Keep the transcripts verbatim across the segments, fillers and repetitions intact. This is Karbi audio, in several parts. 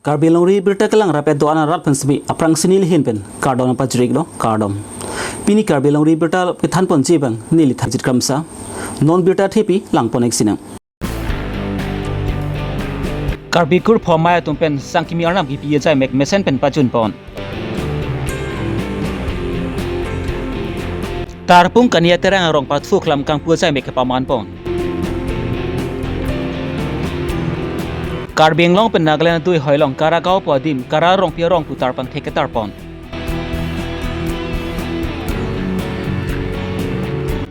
Karbi Longri Birta kelang rapet do-an arat pen semi aphrangsi neli ahin pen kardom pajir-iklo, kardom. Pini Karbi Longri Birta kethanponji abang neli Thajit Kramsa. Non birta thepi langpon-ik sinang. Karbi Kurpho Amei atum pen Sangkimi Arnam kipi ajaimek mesen pen pajunpon. Tarpung Kania Terang arong pathu klam kangpu ajaimek kepamanpon. Karbi Anglong pen Nagaland adui hoilong Karagaon pu adim Kara Rongpi arong putar pangthek ketarpon.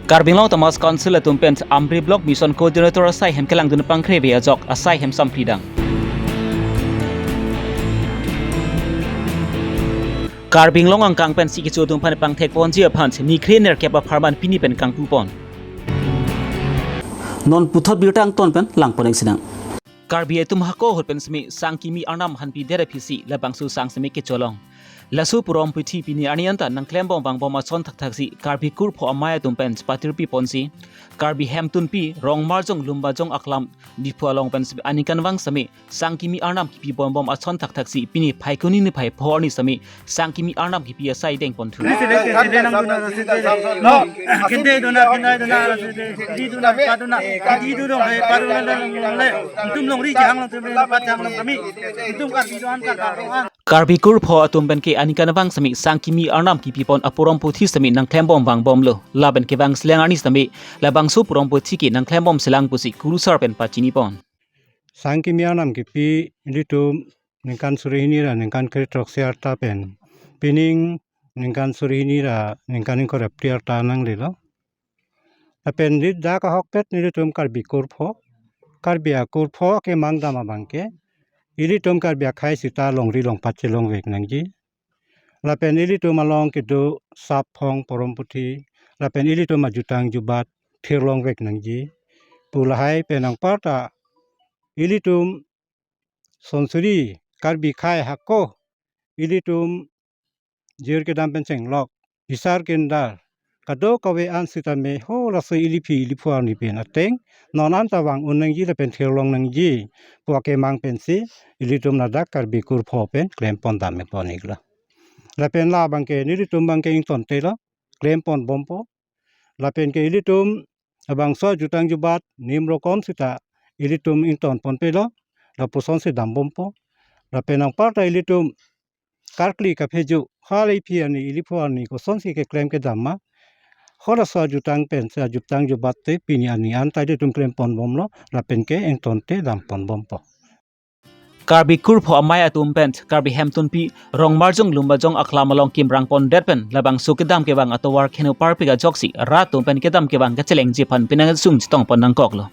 Karbi Anglong Autonomous Council atum pen Amri Block Mission Coordinator asai hem kelangdun pangkre-ve ajok asai hem sampri dang. Karbi Anglong angkang pensi kecho atum aphan pangthekponji aphan nikre nerkep apharman pini pen kangpupon. Non puthot birta angton pen langpon-ik sinang. Karbi atum hako ahut pen semi Sangkimi Arnam hanpidet aphisi labangso sang semi kecholong. Laso purom puthi pini arni anta nangklembom vangbom ason thakthaksi Karbi Kurpho Amei atum pen patirpiponsi Karbi Hemtunpi Rongmarjong Lumbajong Aklam Diphu along pen semi aningkanvang semi Sangkimi Arnam kipibom bom ason thakthaksi pini Phaikuni niphai pho arni semi Sangkimi Arnam kipi asai dengponthu. Karbi Kurpho atum pen ke aningkanvang semi Sangkimi Arnam kipipon apurom puthi semi nangklembom vangbomlo. Lapen kevang seleng arni semi labangso purom puthi ke nangklembom selang pusi kurusar pen pachinipon. Sangkimi Arnam kipi ilitum ningkan suri hini ra ningkan kre-throksi arta pen pining ningkan suri hini ra ningkan ingkoi ra phli arta nanglelo. Lapen rit dak ahokpet nelitum Karbi Kurpho, Karbi akurpho kemang dam abangke ilitum Karbi akhei sita longri longpat chelongvek nangji. Lapen ilitum along kedo sap phong porom puthi, lapen ilitum ajutang jubat thirlongvek nangji pu lahai pen anparta ilitum sonsuri Karbi akhei hako ilitum jir kedam pen chenglok, bisar kindar, kadokave an sitame ho laso iliphi iliphu arni pen ateng non anta vang un nangji lapen thirlong nangji pu akemang pensi ilitum ladak Karbi Kurpho pen klempon dam-ikpon-iklo. Lapen labangke nelitum abangke ingtontelo, klempon bompo. Lapen ke ilitum labangso ajutang jubat nim rokom sita ilitum ingtonponpelo, lapusonsi dambompo. Lapen anparta ilitum karkli kapheju halai phi arni iliphu arni kosonsi keklem kedam ma, halaso ajutang pensi ajutang jubat te pini arni anta ilitum klempon bomlo, lapen ke ingtonte dampon bompo. Karbi Kurpho Amei atum pen Karbi Hemtunpi Rongmarjong Lumbajong Aklam along kimrangpondet pen labangso kedam kevang atovar kheno parpik ajoksi rat atum pen kedam kevang kachelengji aphan penang sung chetongpon nangkoklo.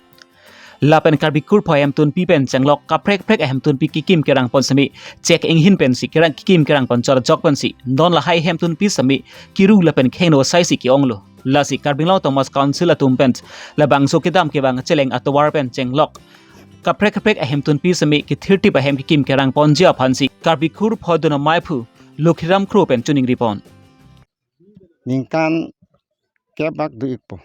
Lapen Karbi Kurpho Hemtunpi pen chenglok kaprek kaprek ahemtunpi kikim kerangpon semi chek inghin pensi kerang kikim kerangpon chorjok pensi non lahai hemtunpi semi kiru lapen khengno asaisi ke-onglo. Lasi Karbi Anglong Autonomous Council atum pen labangso kedam kevang cheleng atovar pen chenglok kaprek kaprek ahemtunpi semi kethirtip ahem kikim kerangponji aphansi Karbi Kurpho Dun Amei aphu Lokhiram Kro pen chiningripon. Ningkan kep bak do-ikpo.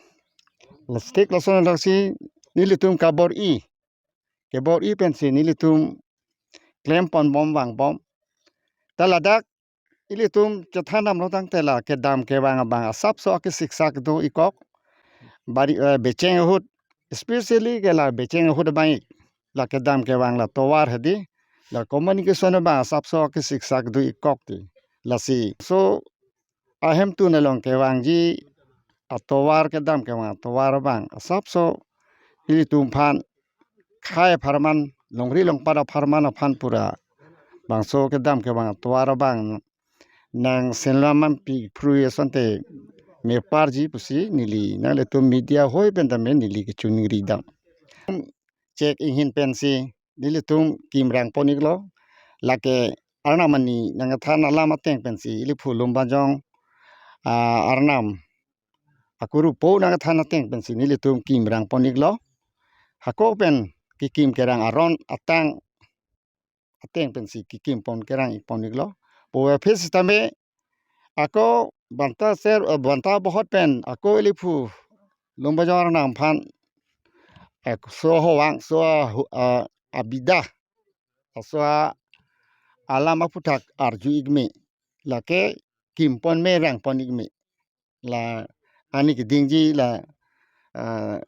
Lastik lason laksi nelitum kabor-i, kebor-i pensi nelitum klempon bom vangbom. Ta ladak ilitum chethan damlo tangte la kedam kevang abang asapso akesik sak do-ikkok. Bari, eh, becheng ahut, especially ke la becheng ahut abang-ik, la kedam kevang la tovar hedi, la communication abang asapso akesik sak do-ikkok ti. Lasi so ahemtun along kevangji atovar kedam kevang atovar abang asapso ilitum aphan akhei apharman, longri longpat apharman aphan pura bangso kedam kevang atovar abang nang senlam ampi phrui asonte meparji pusi neli nanglitum media hoi pen tame neli kechiningri dam. Chek inghin pensi nelitum kimrangpon-iklo, lake Arnam ani nangkethan alam ateng pensi iliphu Lumbajong, ah, Arnam akuru po nangkethan ateng pensi nelitum kimrangpon-iklo. Hako pen kikim kerang aron atang ateng pensi kikimpon kerang-ikpon-iklo. Pu aphi sitame ako banta ser, eh, banta bohot pen ako iliphu Lumbajong Arnam aphan, eh, so hovang so, ah, hu-, ah, abida, so, ah, alam aphuthak arju ikme, lake kimpon me rangpon ikme. La ani kedingji la, ah,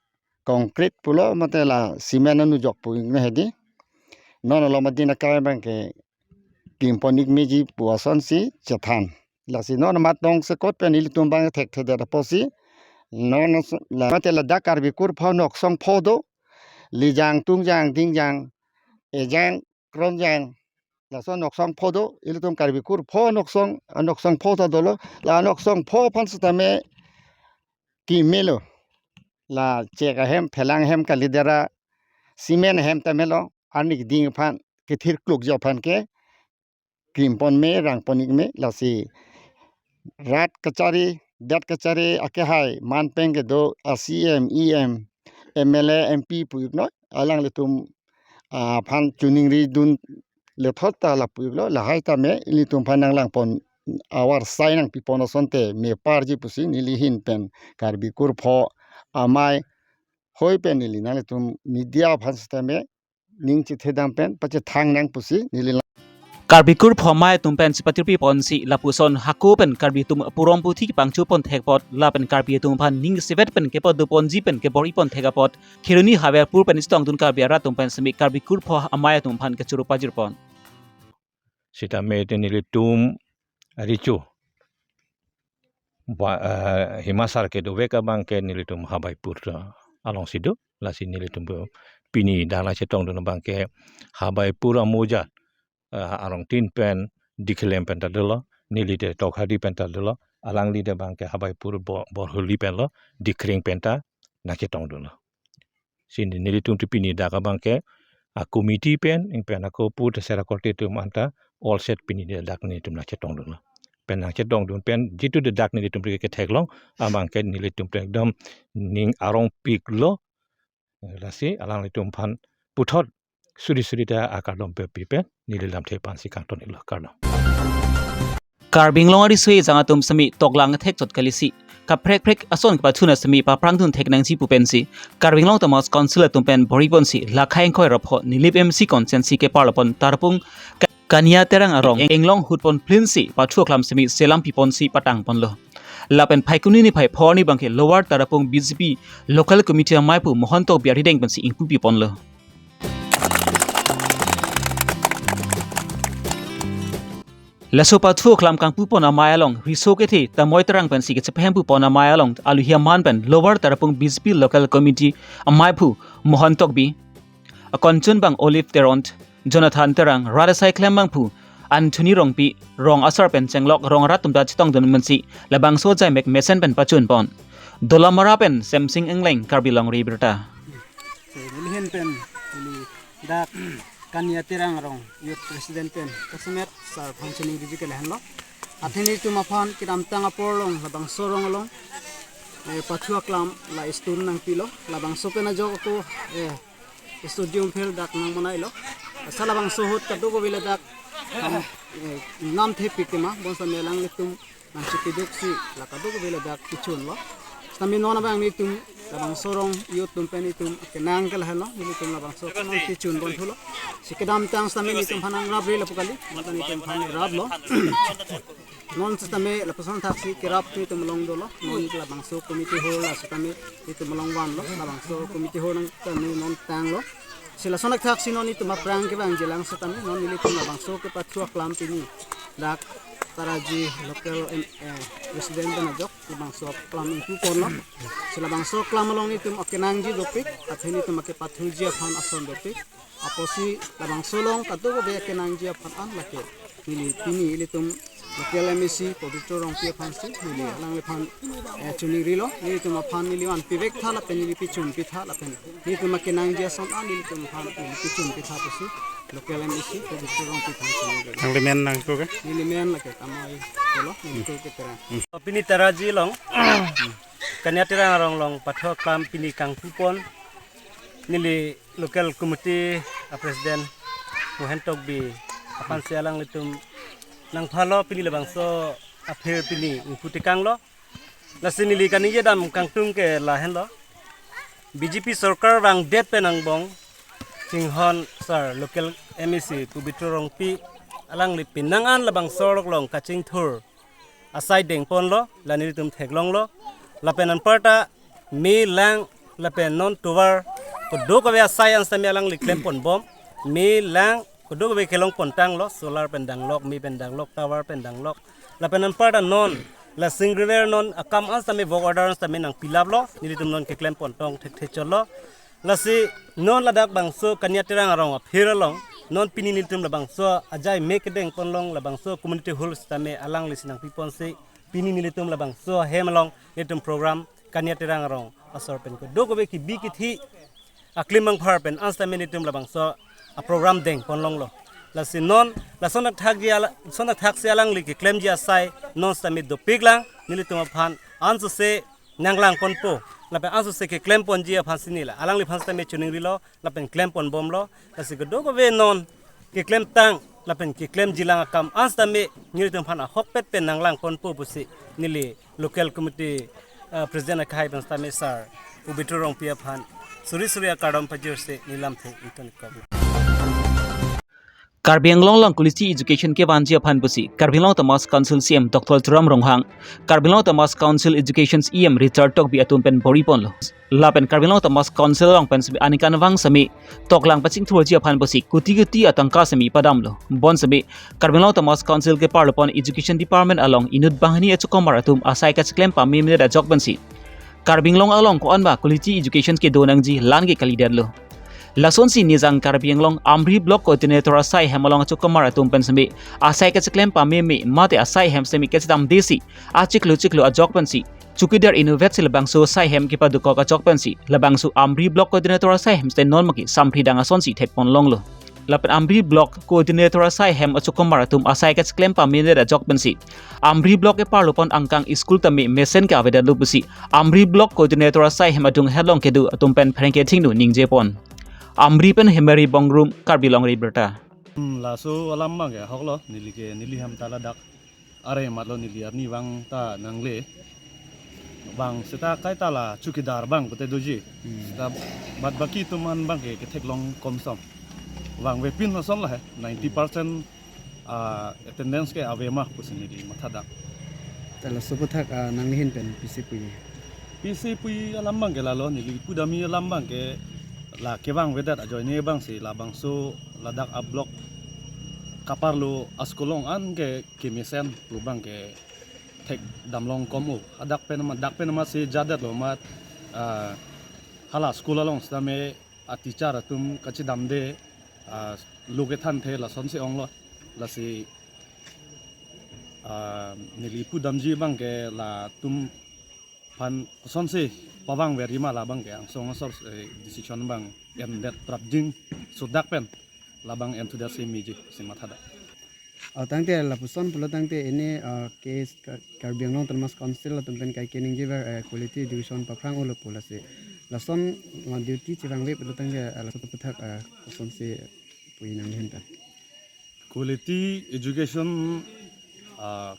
concrete pulo mate la cement anujok pu ikme hedi. Non alom adin akai abangke kimpon ikmeji pu asonsi chethan. Lasi non amat tongsekot pen ilitum abang thekthedet apotsi non aso-, la mate ladak Karbi kurpho noksong pho do, Lijang, Tungjang, Dingjang, Ejang, Kronjang, laso noksong pho do, ilitum Karbi kurpho noksong, noksong pho ta dolo, la noksong pho aphan sitame kimelo. La chek ahem, phelang ahem kalidera, cement ahem ta melo, arni keding aphan, kethir klukji aphan ke, kimpon me, rangpon ikme, lasi rat kachari, det kachari, akehai, manpeng kedo, a C M, E M, M L A, M P pu iknoi, alanglitum, ah, aphan choningri dun lethot ta lapu iklo, lahai tame, ilitum aphan nanglangpon, awar sai nangpipon asonte, meparji pusi, neli ahin pen, Karbi kurpho, amei, hoi pen neli nanglitum media aphan sitame, ning chethedam pen pachethang nang pusi neli la- Karbi kurpho amei atum pensi patirpi ponsi lapuson hako pen Karbi atum apurom puthi kepangchopon thek apot lapen Karbi atum aphan ning isivet pen kepado ponji pen kebor-ipon thek apot Kheroni Habaipur pen chetongdun Karbi arat atum pen semi Karbi kurpho amei atum aphan kechoro pajirpon. Sitame te nelitum recho ba, eh, Himachal kedovek abangke nelitum Habaipur ta alongsi do, lasi nelitum pu pini dak nangchetongdun abangke Habaipur amoja, eh, arongtin pen Dikhelem pen ta dolo, neli te Tokhari pen ta dolo, alangli te abangke Habaipur Bo-, Borholi pen lo, Dikreng pen ta nangchetongdunlo. Si nelitum te pini dak abangke a committee pen, ing pen ako pu te sera korte atum anta all set pini dak nelitum nangchetongdunlo. Pen nangchetongdun pen jitu te dak nelitum te ketheklong abangke nelitum te ekdom ning arongpiklo. Lasi alanglitum aphan puthot suri suri ta akardom pepi pen neli lamthe aphansi kangton iklo, kardom. Karbi Anglong ariso-ejang atum semi toklang thekchot kalisi kaprek prek ason kepathuna semi paprangdun thek nangji pu pensi Karbi Anglong Autonomous Council atum pen bor-iponsi lakhai ingkoi ra pho Nilip M C constituency keparlopon Tarapung Ka-, Kania Terang arong englong hutpon plinsi pathu aklam semi selam piponsi patangponlo. Lapen Phaikuni niphai pho arni abangke Lower Tarapung B J P Local Committee amei aphu Mohon Tokbi arideng pensi ingpu piponlo. Laso pathu aklam kangpupon amei along riso kethe Tamoi Terang pensi kechepahempupon amei along aluhi aman pen Lower Tarapung B J P Local Committee amei aphu Mohon Tokbi, akonchun abang Olive Teron, Jonathan Terang, rat asai klem abangphu Anthony Rongpi, rong asar pen chenglok rong arat atum ta chetongdun mensi labangso ajaimek mesen pen pachunpon. Dolamara pen Semsing Engleng, Karbi Longri Abirta. Neli ahin pen neli dak Kania Terang arong Youth President pen kasemet sar aphan choningri ke lahenlo. Athe nelitum aphan kedamtang apor along labangso arong along, eh, pathu aklam la stone nangpilo. Labangso pen ajok ako, eh, stadium field dak nangbonailo. Asa labangso ahut kadokave ladak, eh, namthepik tema, bonsitame alanglitum nangchepiduk si la kadokave ladak kechunlo. Sitame non abang nelitum labangso arong youth atum pen itum kenang ke lahenlo, nelitum labangso ke non kechunpon thulo. Si kedamtang sitame nelitum aphan nangrapre lapu kali, mate nelitum aphan raplo. Non sitame lapuson thaksi kerap nelitum along dolo, non labangso committee hall la sitame nelitum along vanlo, labangso committee hall nang tame non tanglo. Si lason thaksi non nelitum aphrang kevangjilang sitame non nelitum labangso kepathu aklam pini dak Taraji local M-, eh, resident pen ajok labangso aklam ingpuponlo. Si labangso aklam along nelitum akenangji dopik, athe nelitum akepathuji aphan ason dopik. Apotsi labangso along kadokave akenangji aphan an lake neli pini ilitum local M A C Pobitro Rongpi aphansi neli alangliphan, eh, choningrilo, nelitum aphan neli vanpivek tha lapen neli pichunpi tha lapen nelitum akenangji ason an nelitum aphan neli pichunpi tha pusi local M A C Pobitro Rongpi aphan choningrilo. Nangli men nangko ke? Neli men lake Tamoi Kolo, neli ko ke Terang. Pini Taraji along, Kania Terang arong along pathu aklam pini kangpupon, neli local committee a president Mohon Tokbi aphansi alanglitum nangphalo pini labangso aphir pini ingpu tekanglo. Lasi neli kaningje dam kangtung ke lahenlo. B J P sorkar vangdet pen angbong chinghon sar local M A C Pobitro Rongpi alangli penang an labangso arlong kachingthur asai dengponlo, la nelitum theklonglo. Lapen anparta me lang lapen non tovar, kadokave asai an sitame alangli klemponbom. Me lang kadokave kelongpontanglo, solar pen danglok, me pen danglok, tovar pen danglok. Lapen anparta non la Singriver non akam an sitame work order an sitame nangpilaplo, nelitum non keklempontong thekthe chotlo. Lasi non ladak bangso Kanya Terang arong aphir along, non pini nelitum labangso ajai me kedengponlong labangso community hall sitame alanglisi nangpiponsi, pini nelitum labangso ahem along nelitum program Kanya Terang arong asor pen kadokave kebi kethe aklim angphar pen an sitame nelitum labangso aprogram dengponlonglo. Lasi non lason athakji ala-, son athaksi alangli keklemji asai non sitame dopiklang, nelitum aphan ansose nanglangponpo, lapen ansose keklemponji aphansi neli alangliphan sitame chiningrilo, lapen klemponbomlo. Lasi kadokave non keklemtang lapen keklemjilang akam an sitame nelitum aphan ahokpet pen nanglangponpo pusi neli local committee, uh, president akhai pen sitame sir Pabitra Rongpi aphan suri suri akardom pajirsi neli lamthe ingtonkoklo. Karbi Anglong along quality education kevanji aphan pusi Karbi Anglong Autonomous Council C E M Doctor Tuliram Ronghang, Karbi Anglong Autonomous Council Education E M Richard Tokbi atum pen bor-iponlo. Lapen Karbi Anglong Autonomous Council along pen sitame aningkanvang sitame toklang pachingthurji aphan pusi kuti kuti atangka sitame padamlo. Bonsitame Karbi Anglong Autonomous Council keparlopon Education Department along inut banghini achokomar atum asai kachiklem pameme ajok pensi Karbi Anglong along ko-an ma quality education kedo nangji la-an ke kalidetlo. Lasonsi Nijang Karbi Anglong Amri Block Coordinator asai hem along achokomar atum pen sitame asai kachiklem pameme mate asai hem sitame kachidamdesi achiklo chiklo ajok pensi chowkidar inutvet si labangso asai hem kepadokok ajok pensi labangso Amri Block Coordinator asai hem sitame non maki samphri dang asonsi thekponlonglo. Lapen Amri Block Coordinator asai hem achokomar atum asai kachiklem pameme ajok pensi Amri Block keparlopon angkang school tame mesen ke-avedetlo pusi Amri Block Coordinator asai hem adung head along kedo atum pen pherangke thingno ningjepon. Amri pen Hemari Bongrung, Karbi Longri Abirta. Hmm, laso alam abangke ahoklo, neli ke, neli hem ta ladak are matlo, neli arnivang ta nangle. Bang seta kaita la chowkidar abang pute doji. Hmm. Seta bad baki atum an abangke ketheklong komsom. Bang vepin ason la he, ninety percent, ah, attendance ke ave ma pusi neli mathadak. Ta laso aphuthak, ah, nangli ahin pen pisi puji? Pisi puji alam abangke lalo, neli pudamji alam abangke la kevang avedet ajoine abangsi labangso ladak a-block kaparlo a-school along an ke kemesen pu abangke thekdamlong kom o. Hadak pen amat, dak pen amatsi jadetlo amat, ah, hala school along sitame a-teacher atum kachidamde, ah, lo kethanthe lasonsi onglo. Lasi, ah, neli pudamji abangke latum aphan kosonsi pavangverji ma la abangke angsong asor, eh, decision abang endet prapjin sodak pen labang enthudetsi meji si mathadak. Oh, tangte lapuson pulo tangte ini, eh, case Ka-, Karbi Anglong Autonomous Council atum pen kaike ningjever, eh, quality education paphrang-olo pu lasi. Lason, eh, duty chevangve pulo tangte, eh, laso aphuthak, eh, kosonsi puji nangli ahin pen? Quality education, ah,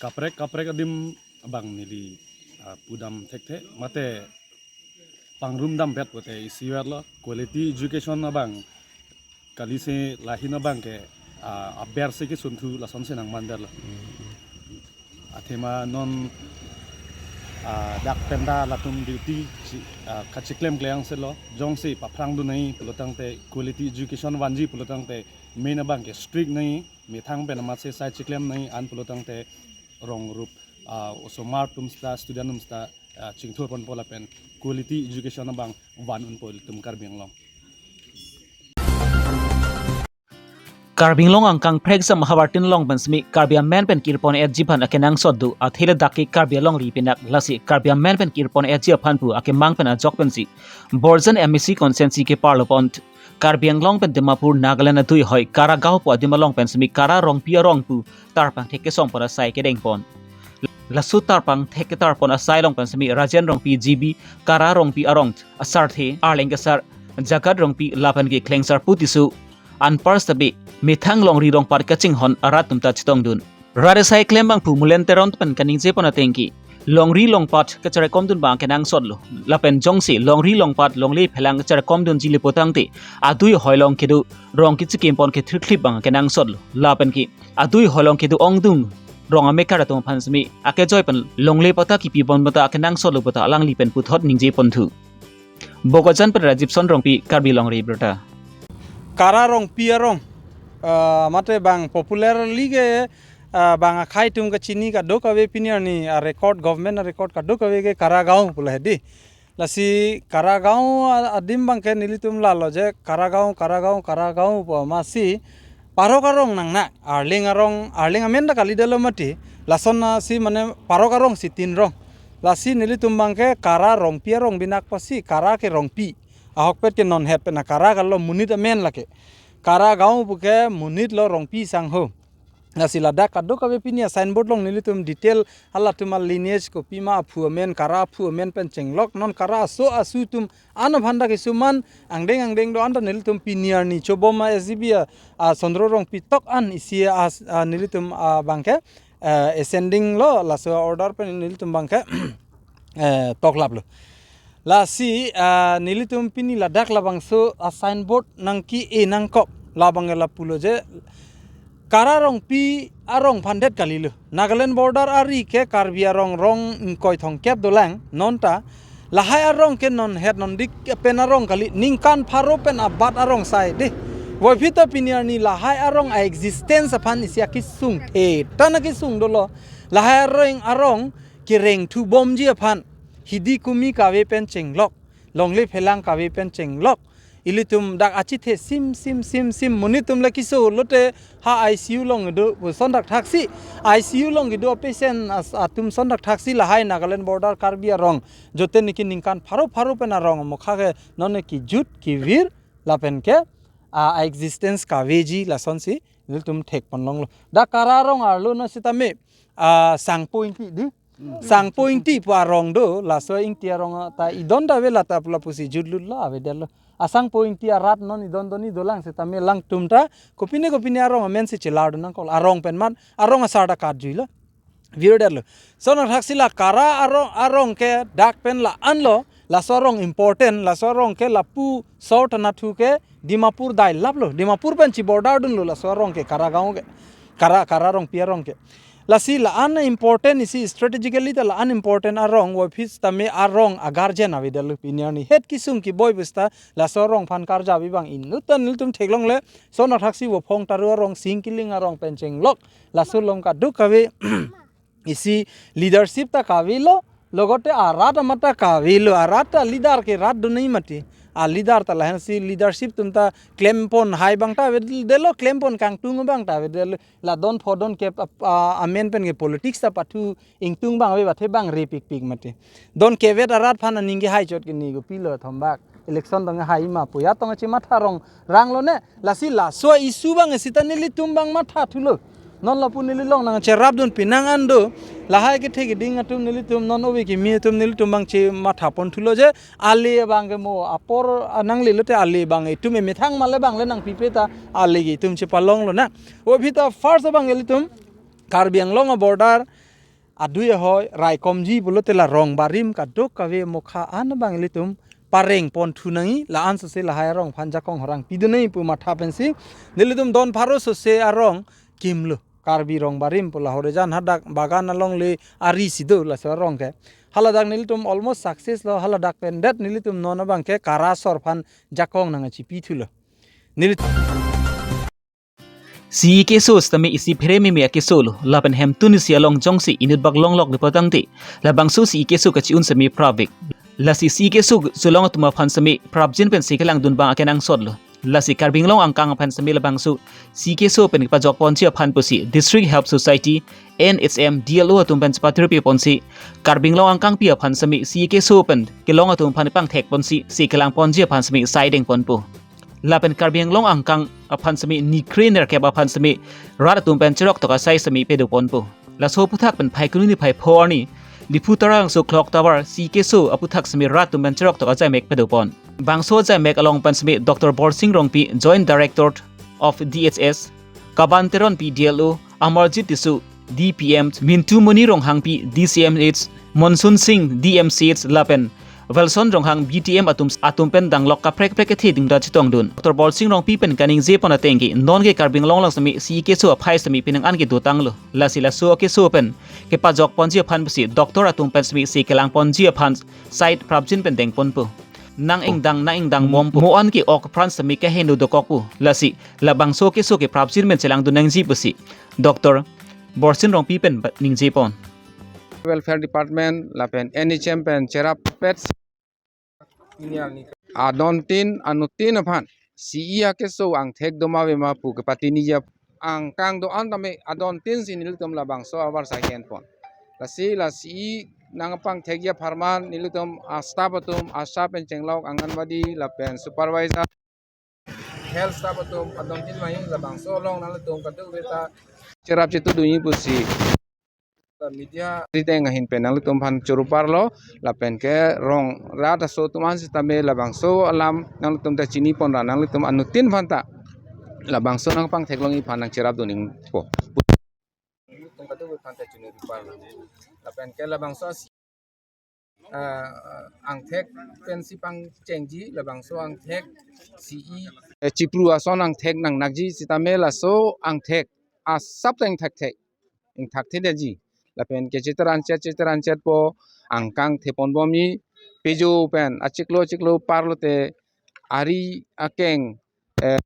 kaprek kaprek adim abang neli, ah, pudam thekthe mate pangrumdambet pute isiverlo. Quality education abang kalisi lahin abangke, ah, abersi kesunthu lasonsi nangmanverlo. Athema non, ah, dak pen ta latum duty si, ah, kachiklemkle angselo, jongsi paphrangdun nangji pulo tangte, quality education vanji pulo tangte, main abangke strict nangji, methang pen amatsi sai chiklem nangji, an pulo tangte rong rup, ah, osomar atum seta, student atum seta, ah, chingthurponpo lapen quality education abang van unpo ilitum Karbi Anglong. Karbi Anglong angkang phreksam havartin along pen sitame Karbi amen pen kirpon-etji aphan akenangsot do, athe ladak ke Karbi alongri pinak, lasi Karbi amen pen kirpon-etji aphan pu akemang pen ajok pensi Borjan M A C constituency keparlopon Karbi Anglong pen Dimapur, Nagaland adui hoi Kara gaon pu adim along pen sitame Kara Rongpi arong pu tarpangthek kesongpon asai kedengpon. Laso tarpangthek ketarpon asai along pen sitame Rajen Rongpi, G B, Kara Rongpi arong asarthe, arleng kesar Jagat Rongpi lapen ke Klengsarpu Tisso, anpar sitame methang longri longpat kachinghon arat atum ta chetongdun. Rat asai klembangphu Mulen Teron pen kaningjepon atengke, Longri longpat kacherekomdun abang kenangsotlo. Lapen jongsi longri longpat longle phelang kacherekomdunji le putangte adui hoilong kedo rong kechikim pon kethirklip abang kenangsotlo. Lapen ke adui hoilong kedo ongdung rong amekar atum aphan semi akejoi pen longle patta kipi pon patta kenangsotlo puta alangli pen puthot ningje ponthu. Bokajan pen Rajibson Rongpi, Karbi Longri Abirta. Kara Rongpi arong, ah, mate bang popularly ke, ah, bang akhei atum kachini kadokave pini arni, ah, record, government record kadokave ke Kara Gaon pulo hedi. Lasi Kara Gaon a-, adim abang ke nelitum lalo je Kara Gaon, Kara Gaon, Kara Gaon pu amatsi Parok arong nangnak, Arleng arong, Arleng amen ta kalidetlo mati. Lason asi mane Parok arong si tin rong. Lasi nelitum abang ke Kara Rongpi arong binak pasi, Kara ke Rongpi. Ahokpet ke non het pen a Kara kalo, monit amen lake. Kara Gaon pu ke monit lo, Rongpi sangho. Lasi ladak kadokave pini a signboard along nelitum detail halatum a lineage kopima aphu amen, Kara aphu amen pen chenglok, non Kara aso asu atum an aphan ta kisuman angdeng angdeng do-an ta nelitum pini arni chobom a S G B a, a Sondro Rongpi tok an isi a, a nelitum abang ke, eh, ascending lo, laso order pen nelitum abang ke, eh, toklaplo. Lasi, ah, nelitum pini ladak labangso a signboard nangke-e nangkok, labang ke lapulo je Kara Rongpi arong aphan det kalilo. Nagaland border ari ke Karbi arong rong ingkoi thomkep dolang, non ta lahai arong ke non het non dik pen arong kali, ningkan pharo pen abat arong sai dei. Puvoiphit ta pini arni lahai arong a existence aphan isi akesung the, ta na kesung dolo. Lahai arong, arong kereng thubomji aphan, hidi kumi kave pen chenglok, longle phelang kave pen chenglok, ilitum dak achethe sim sim sim sim, monit atum le keso lote ha I C U along kedo pu ason thakthaksi, I C U along kedo a patient as-, atum ason thakthaksi lahai Nagaland border Karbi arong, jote niki ningkan pharo pharo pen arong amokha ke non ke kejut kevir lapen ke, ah, existence kaveji lasonsi nelitum thek ponlonglo. Dak Kara arong arlo na sitame, ah, Sangpo Ingti dei. Sangpo Ingti pu arong do, laso Ingti arong ta idon ta ave, lata pu lapusi jutlutlo, avedetlo. A Sangpo Ingti arat non idon doni dolang sitame alangtum ta kopine kopine arong amen si chelardun nangkok, arong pen mat, arong asar ta katjuilo. Virodetlo. Lason thakthaksi la Kara arong, arong ke dak pen la-anlo, laso arong important, laso arong ke lapu sor thanathu ke Dimapur dailaplo, Dimapur pen cheborder dunlo laso arong ke, Kara Gaon ke, Kara, Kara Rongpi arong ke. Lasi la-an important isi, strategically ta la-an important arong, puvoiphit tame arong a guardian avedetlo pini arni. Het kesung keboi pusta, laso arong aphan karjap abang inut ta nelitum theklongle, lason thakthaksi Vophong Taro arong, Singkiling arong pen chenglok, laso along kadokave isi leadership ta kavelo, logote arat amat ta kavelo, arat ta leader ke rat do nai mati. A leader ta lahensi leadership atum ta klempon hai abang ta avedetlo, klempon kangtung abang ta avedetlo. La don pho don kep ap-, a, amen pen ke politics ta pathu ingtung abang ave, bathe abang repikpik mati. Don kevet arat aphan aning kehai chot ke ni kopilo thombak. Election tong hai ma pu ya tong chematha rong ranglo ne. Lasi laso issue abang sita nelitum abang mathathulo. Non lapu neli along nangcherapdun pinang an do. Lahai kethe keding atum nelitum, non ove kimi atum nelitum abang chematha ponthulo je, ale abang ke mo apor anang lelote ale abang itum emethang male abang le nangpipe ta ale ke itum chepalonglo na. Puvoiphit ta first abang ilitum Karbi Anglong a border adui ahoi raikomji pulote la rong barim kadokave mokha an abang ilitum pareng ponthu nangji, la-an sose lahai arong aphan jakong horang pidun nangji pu matha pensi nelitum don pharo sose arong kimlo. Karbi rong barim pu la Horejan hadak Bagan alongle ari si do laso arong ke. Haladak nelitum almost success lo, haladak pen det nelitum non abang ke Kara asor aphan jakong nangchipithulo. Nelitum C E keso sitame isi phere meme akeso lo, lapen hemtun isi along jongsi inutbak longlok le putangte, labangso C E keso kachi-un sitame prapvek. Lasi C E keso cholong atum aphan sitame prapjin pensi kelangdun abang akenangsotlo. Lasi Karbi Anglong angkang aphan sitame labangso C E keso pen kepajok ponji aphan pusi District Help Society, N H M, D L O atum pen chepatirpi ponsi Karbi Anglong angkangpi aphan sitame C E keso pen kelong atum aphan pangthek ponsi si kelang ponji aphan sitame saideng ponpo. Lapen Karbi Anglong angkang aphan sitame nikre nerkep aphan sitame rat atum pen cherok tok asai sitame pado ponpo. Laso aphuthak pen Phaikuni niphai pho arni Diphu Taralangso Clock Tower C E keso aphuthak sitame rat atum pen cherok tok ajaimek pado pon. Bangso ajaimek along pen sitame Doctor Borsing Rongpi, Joint Director of D H S, Kaban Teronpi, D L O, Amarjit Tisso, D P M, Mintu Moni Ronghangpi, D C M H, Monsoon Singh, D M C H lapen Wilson Ronghang, B T M atum, atum pen danglok kaprek kaprek kethe dingda chetongdun. Doctor Borsing Rongpi pen kaningjepon atengke, nonke Karbi Anglong along sitame C E keso aphai sitame penang an kedotanglo. Lasi laso akeso pen kepajokponji aphan pusi doctor atum pen sitame si kelangponji aphan side prapjin pen dengponpo. Nang ingdang, nang ingdang bompo. Mo-an ke-ok apran sitame keheno dokokpo. Lasi labangso keso ke prapjin pen chelangdun nangji pusi Doctor Borsing Rongpi pen ba-, ningjepon. Welfare Department lapen N H M pen cherap pet adontin anuttin aphan C E akeso angthek doma vema pu kepatini jap angkang do-an tame adontin si nelitum labangso avar sakenpon. Lasi la C E nangpangthekji apharman nelitum a-staff atum, ASHA pen chenglok, Anganwadi lapen supervisor, health staff atum adontin mahi labangso along nanglitum kadokave ta cherap chetudunji pusi media riteng ahin pen nanglitum aphan choro parlo, lapen ke rong rat aso atum an sitame labangso alam nanglitum ta chinipon ra nanglitum anuttin aphan ta labangso nangpangtheklongji aphan nangcherapdun nangpo. Nanglitum kadokave aphan ta choro parlo. Lapen ke labangso si, ah, angthek pensi pangchengji, labangso angthek C E, eh, chipru ason angthek nangnakji sitame laso angthek asap ta ingthakthek, ingthakthedetji. Lapen ke cheteran chet, cheteran chetpo angkang theponbomji, pejo pen achiklo achiklo parlote ari akeng, eh,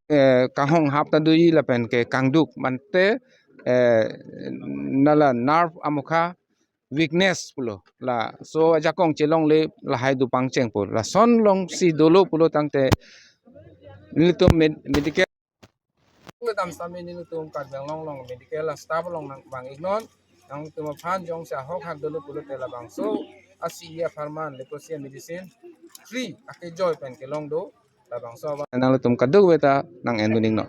eh, kanghong hap ta doji lapen ke kangduk mate, eh, nala nerve amokha weakness pulo. Laso ajakong chelongle lahai do pangchengpo. Lason alongsi dolo pulo tangte nelitum med-, medical kedam sitame nelitum Karbi Anglong along medical staff along nangvang-iknon. Nangtum aphan jongsi ahok hak dolo pulote labangso a-C E apharman leprosy medicine free akejoi pen kelong do. Labangso avar nanglitum kadokave ta nang-endun nangnon.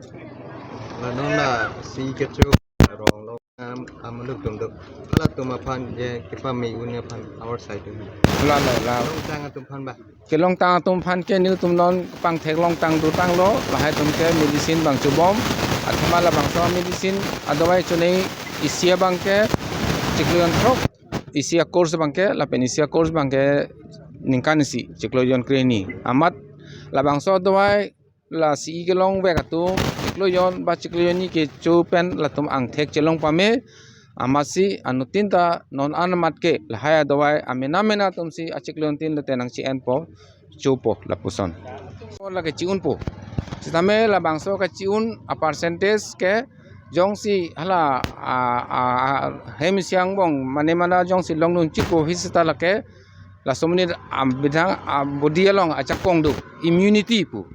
La non la C E kecho rong lo am, amaluk tum do. Halatum aphan je kepame un aphan our side un. La la la. Longtang atum aphan ba. Kelongtang atum aphan ke nelitum non pangtheklongtang dotanglo, lahai atum ke medicine bang chobom, athema labangso medicine adawai chonei isi abang ke chiklo jon throk, isi a-course abang ke, lapen isi a-course abang ke ningkan isi, chiklo jon krehini. Amat labangso adawai la C E kelongvek atum chiklo jon ba chiklo jon ni kecho pen latum angthek chelong pame. Amatsi anuttin ta non an amat ke lahai adawai amena mena atumsi achiklo jontin lote nangchi-enpo, chopo lapuson. Lake chi-unpo. Sitame labangso kachi-un a-percentage ke jongsi hala a, a, a, hem isi angbong mane mana jongsi longdun chikpo hi seta lake laso monit abidang a-body along ajakong do, immunity pu.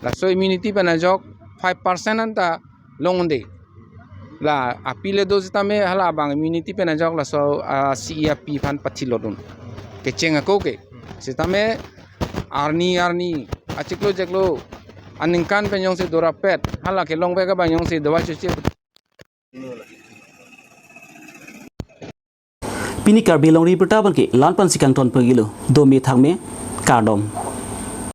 Laso immunity pen ajok five percent anta long-un-e. La aphi le do sitame hala abang immunity pen ajok laso a-C E aphi aphan pathilodun. Kecheng ako ke. Sitame arni arni achiklo chiklo aningkan pen jongsi dorapet hala kelongvek abang jongsi dawai choche. Pini Karbi Longri Abirta abangke la-an pensi kangton pagilo. Dome thakme, kardom.